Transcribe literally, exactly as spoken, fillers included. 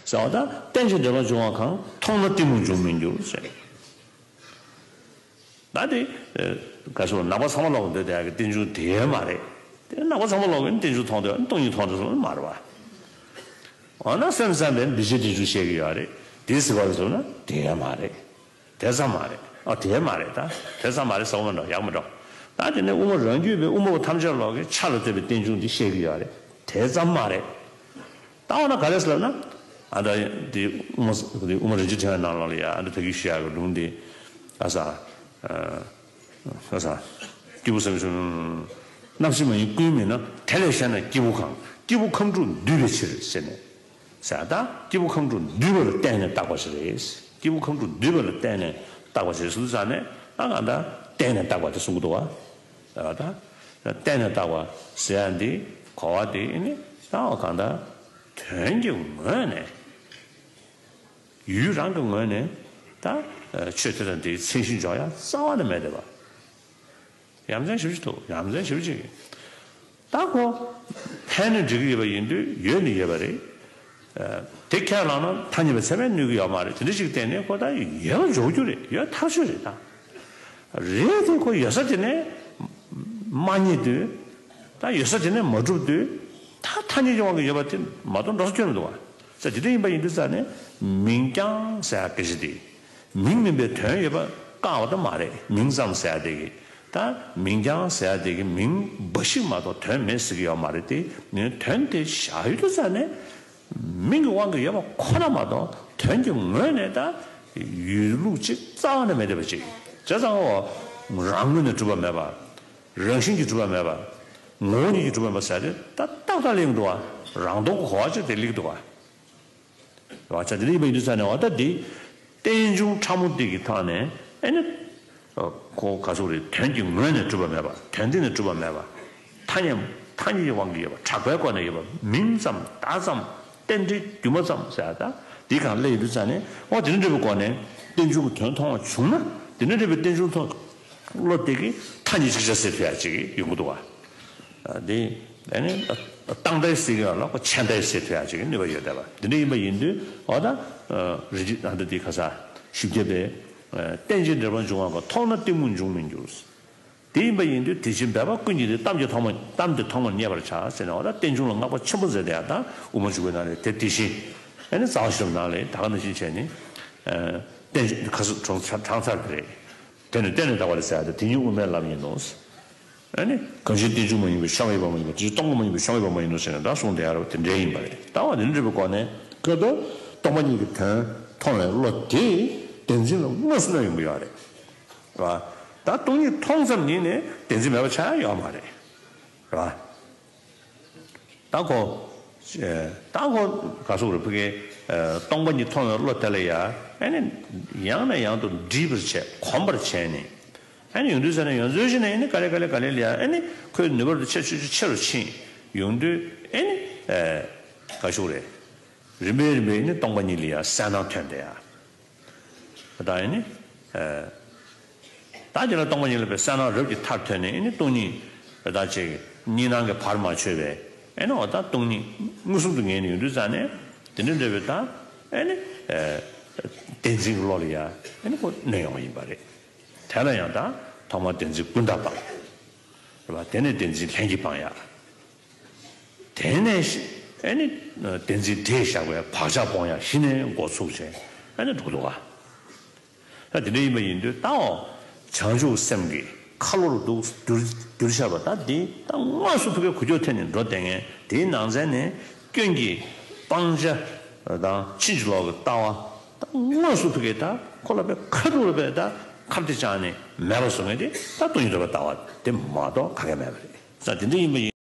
ཟེར་བ་དང་རྟེན་ཅིང་འབྲེལ་པར་འབྱུང་བ་གང་། མཐོང་ན་གཏི་མུག་འབྱུང་མི་འགྱུར་ཟེར། ད་དེ་ག་ཚོད་ནང་པ་ཚང་མ་ལོག་འདོད་དེ་ཡ་གི་རྟེན་འབྱུང་དེ་མ་རེད། དེ་ནང་པ་ཚང་མ་ལོག་གི་རྟེན་འབྱུང་མཐོང་དེ་སྟོང་ཉིད་མཐོང་དེ་སོང་མ་རེད་བ། འོ་ན་སེམས་ཙམ་པས་འདུས་བྱས་རྟེན་འབྱུང་བཤད་ཀྱི་ཡོད་རེད། དེ་སྲིད་པ་རེད་ཟེར་ན་དེ་མ་རེད། དེ་ཙམ་མ་རེད། ཨ་དེ་མ་རེད་ད། དེ་ཙམ་མ་རེད་ཟེར་བ་མ་འགྲོ་ཡག་མ་འགྲོ། ད་དེ་ནས་དབུ་མ་རང་རྒྱུད་པའི་དབུ་མ་པ་ཐམས་ཅད་ལོག་གི་ཆ་ལ་ལྟོས་པའི་རྟེན་འབྱུང་འདི་བཤད་ཀྱི་ཡོད་རེད། དེ་ཙམ་མ་རེད། ད་འོ་ན་ག་རེ་ཟེར་ལབ་ན། ཨ་ད་དེ་དབུ་མ་དེ་དབུ་མ་རིན་ཆེན་ཕྲེང་བའི་ནང་ལོགས་ལ་ཡ་ཨ་ད་ཕ་གི་ཞུ་ཡག་གི་ལུང་དེ། ཨ་ས། ཨ་ས། སྐྱེས་བུ་སེམས་བྱུང་། རྣམ་ཤེས་མ་ཡིན་ཀུན་མིན་ན། དེ་ལས་གཞན་ན་སྐྱེས་བུ་གང་། སྐྱེས་བུ་ཁམས་དྲུག་འདུས་པའི་ཕྱིར་ཟེར་ནས། ཟེར་ད་སྐྱེས་བུ་ཁམས་དྲུག་འདུས་པ་ལ་བརྟེན་ནས་བཏགས་པ་ཞིག་རེད། སྐྱེས་བུ་ཁམས་དྲུག་འདུས་པ་ལ་བརྟེན་ནས་བཏགས་པ་ཞིག་སུ་ཙང་ནས་ཨ་གང་ལྟར་བརྟེན་ནས་བཏགས་པ་དེ་གསུང་གི་འདུག་བ། ཟེར་བ་ད། བརྟེན་ནས་བཏགས་པ་ཟེར་ཡ་འདི་གོ་བ་དེ་ནི་ད་གང་ལྟར་དོན་གྱི་ངོས་ནས། ཡུལ་རང་གི་ངོས་ནས་ད་ཆོས་དེ་དང་དེའི་མཚན་གཞི་འཇོག་ཡ་རྩ་བ་ནས་མེད་བསྡད་པ། ཡ་མཚན་ཞེ་པོ་ཅིག་འདུག་ཡ་མཚན་ཞེ་པོ་ཅིག་ད་ཁོ་ཕན་ནི་འགྲིག་གི་ཡོད་པ་ཡིན་དུས་ཡོད་ནི་ཡོད་པ་རེད། དེ་ཁས་བླངས་ན་ཐ་སྙད་པའི་ཚད་མས་གནོད་ཀྱི་ཡོད་མ་རེད། དེ་འདྲ་ཞིག་བལྟས་ནས་ཁོ་ད་ཡོད་པ་འཇོག་རྒྱུ་རེད། ཡོད་ཐག་ཆོད་རེད་ད། རེད་དེ་ཁོ་ཡོད་ས་དེ་ནས་མ་རྙེད་དུས། ད་ཡོད་ས་དེ་ནས་མ་གྲུབ་དུས། ད་ཐ་སྙད་ཀྱི་དབང་གིས་ཡོད་པ་དེ་མ་གཏོགས་འགྲོ་ས་ཁྱོན་མི་འདུག་བ། ས་དེ་འདྲ་ཡིན་པ་ཡིན་དུས་ཙང་ནས་མིང་རྐྱང་ཟེར་ཡ་སྐད་ཆ་དེ། མིང་མིན་པའི་དོན་ཡོད་པ་བཀག་པ་ད་མ་རེད། མིང་ཙམ་ཟེར་ཡ་དེ་གི། ད་མིང་རྐྱང་ཟེར་ཡ་དེ་གི་མིང་འབའ་ཞིག་མ་གཏོགས་དོན་མེད་ཟེར་གི་ཡོད་མ་རེད་དེ། ནས་དོན་དེ་བཞག་ཡོད་དུས་ཙང་ནས། མིང་གི་དབང་གིས་ཡོད་པ་ཁོ་ན་མ་གཏོགས་དོན་གྱི་ངོས་ནས་ད་ཡོད་ལུགས་ཅིག་རྩ་བ་ནས་མེད་བསྡད་པ་ཅིག་བྱས་ཙང་འོ། རང་ངོས་ནས་གྲུབ་པ་མེད་པ། རང་བཞིན་གྱིས་གྲུབ་པ་མེད་པ། ངོ་བོ་ཉིད་ཀྱིས་གྲུབ་པ་མེད་པ་ཟེར་ཏེ་ད་ཏག་ཏག་གླེང་འདུག་བ། རང་སྟོང་གི་གོ་བ་ཅིག་དེ་གླེང་འདུག་བ། བ་ཆ་དེ་ལས་ཡིན་པ་ཡིན་དུས་ཙང་ནས་འོ་ད་འདི་རྟེན་འབྱུང་ཕྲ་མོ་འདི་གི་ཐོག་ནས་ཨེ་ནི། ཁོ་ག་ཟུག་རེད། དོན་གྱི་ངོས་ནས་གྲུབ་པ་མེད་པ། དོན་སྟེང་ནས་གྲུབ་པ་མེད་པ། ཐ་སྙད་ཐ་སྙད་ཀྱི་དབང་གིས་ཡོད་པ། གྲགས་པའི་སྒོ་ནས་ཡོད་པ། མིང་ཙམ་བརྡ་ཙམ། རྟེན་འབྲེལ་སྒྱུ་མ་ཙམ་ཟེར་ཡ་ད་འདི་གང་སླེབས་ཡོད་དུས་ཙང་ནས་འོ་དེ་འདྲ་འདྲ་བའི་སྒོ་ནས་རྟེན་འབྱུང་གི་དོན་མཐོང་བ་བྱུང་ན། དེ་འདྲ་འདྲ་བའི་རྟེན་འབྱུང་ཐོག་བློ་དེ་གིས་ཐ་སྙད་ཅིག་ཆ་ཟེར་ཐུབ་ཡ་ཅིག་ཡོང་གི་འདུག་བ། འདི་ཨ་ནི་སྟངས་འདྲ་ཟེར་གྱི་ཡོད་ལ་ཁོ་ཆ་འདྲ་ཟེར་ཐུབ་ཡ་ཅིག་གི་ནུས་པ་ཡོད་བསྡད་པ་འདི་འདྲ་ཡིན་པ་ཡིན་དུས་འོ་ད། རིན་ཆེན་ཨ་ད་འདི་ཁ་ས་བཞི་བརྒྱ་པའི། རྟེན་ཅིང་འབྲེལ་པར་འབྱུང་བ་གང་། མཐོང་ན་གཏི་མུག་འབྱུང་མི་འགྱུར། དེ་ཡིན་པ་ཡིན་དུས་དེ་བཞིན་སྦས་པ་ཀུན་གྱི་རིགས། གཏམ་གྱི་ཐོག་མ་གཏམ་དེ་ཐོག་མར་རྙེད་པར་བྱ་ཟེར་ནས་འོ་ད་རྟེན་འབྱུང་ལ་བསྔགས་པ་ཆེན་པོ་མཛད་དེ་ཡང་ད་དབུ་མ་འཇུག་པའི་ནང་ལས་དེ་དེ་བཞིན་ཨ་ནི་རྩ་བ་ཤེས་རབ་ནང་ལས་ད་ག་ནང་བཞིན་བྱས་ནས། རྟེན་ཁ་སུ་གྲོང་ཚ་གྲང་ཚར་དེ་རེད། དེ་ནི་གཏན་ནས་དག་པ་རེད་ཟེར་ཡ་དེ་དེ་ཉིད་དབུ་མའི་ལམ་ཡིན་ནོ། ཨ་ནི་གང་ཕྱིར་རྟེན་འབྱུང་མ་ཡིན་པའི་ཤ་མེད་པ་མ་ཡིན་པ། དེ་ཕྱིར་སྟོང་པ་མ་ཡིན་པའི་ཤ་མེད་པ་མ་ཡིན་ནོ་ཟེར་ནས་ད་གསུངས་དེ་ཡ་རེད་བ། དེ་འདྲའི་ཡིན་པ་རེད། ད་བ་དེ་འདྲ་བའི་སྒོ་ནས་ཀ་ད་སྟོང་པ་ཉིད་ཀྱི་དོན་མཐོང་བའི་བློ་དེ་བདེན་འཛིན་ལ་དངོས་སུ་གནས་ཡོང་གི་ཡོད་རེད། རེད་བ། ད་སྟོང་ཉིད་མཐོང་ཙམ་ཉིད་ནས་བདེན་འཛིན་མེད་པ་ཆགས་ཡ་ཡོད་མ་རེད། རེད་བ། ད་ཁོ། ད་ཁོ་ག་སོགས་རེད་ཕ་གི། སྟོང་པ་ཉིད་མཐོང་བའི་བློ་དེ་ལ་ཡ་ཨ་ནི་ཡང་ནས་ཡང་དུ་འདྲིས་པར་བྱས། གོམས་པར་བྱས་ནས། ཨ་ནི་ཡོང་དུས་ཟེར་ན་ཡོངས་རྫོགས་ཤིག་ནས་ཨ་ནི་ག་ལེ་ག་ལེ་ག་ལེ་ལ་ཡ་ཨ་ནི་ཁོའི་ནུས་པ་དེ་ཆེ་ཆེ་ཆེ་ཆེ་རུ་ཕྱིན་ཡོང་དུས་ཨ་ནི། ག་ཤོག་རེད། རིམ་པས་རིམ་པས་ཨ་ནི་སྟོང་པ་ཉིད་ལ་ཡ་གསལ་སྣང་ཐོན་བསྡད་ཡ། ད་ཨ་ནི། ད་དེ་ལ་སྟོང་པ་ཉིད་ལ་པའི་གསལ་སྣང་རབ་ཀྱི་མཐར་ཐོན་ནས་ཨ་ནི་སྟོང་ཉིད་ད་ཅིག་གཉིས་སྣང་གི་བར་མ་ཆོད་པའི་ཨ་ནི་འོ་ད་སྟོང་ཉིད་མངོན་སུམ་དུ་ངེས་ནས་ཡོང་དུས་ཙང་ནས་དེ་འདྲ་འདྲ་བའི་ད་ཨ་ནི་བདེན་འཛིན་གྱི་བློ་ལ་ཡ་ཨ་ནི་ཁོ་གནས་ཡོང་བ་ཡིན་པ་རེད། དེ་ལ་ཡང་ད་ཐོག་མར་བདེན་འཛིན་ཀུན་བཏགས་སྤང་། རེད་བ། དེ་ནས་བདེན་འཛིན་ལྷན་སྐྱེས་སྤང་ཡ། དེ་ནས་ཨ་ནི་བདེན་འཛིན་སྒྲས་བཞག་པའི་བག་ཆགས་སྤོང་ཡ་གཞི་ནས་འགོ་ཚུགས་བྱས་ཨ་ནི་འགྲོ་འདུག་བ། ད་དེ་འདྲ་ཡིན་པ་ཡིན་དུས་ད་འོ། བྱང་ཆུབ་སེམས་ཀྱི་ཁ་ལོ་རུ་འདུག་གྱུར་གྱུར་བཞག་པ་ད་འདི་ད་དངོས་སུ་ཕ་གི་འགུལ་སྐྱོད་ཐེབས་ནས་འགྲོ་བསྡད་མཁན་དེའི་ནང་ཚན་ནས་སྐྱོན་གྱི་སྤང་བྱ་དང་ཕྱིན་ཅི་ལོག་གི་ལྟ་བ་ད་དངོས་སུ་ཕ་གི་ད་ཁོ་ལ་པའི་ཁ་ཐུག་ལ་པའི་ད་ཁ་གཏད་བཅག་ནས་མེད་པ་བཟོ་མཁན་དེ་ད་སྟོང་ཉིད་རྟོགས་པའི་ལྟ་བ་དེ་མ་གཏོགས་ག་གེ་མེད་པ་རེད། ད་དེ་འདྲ་ཡིན་པ་ཡིན།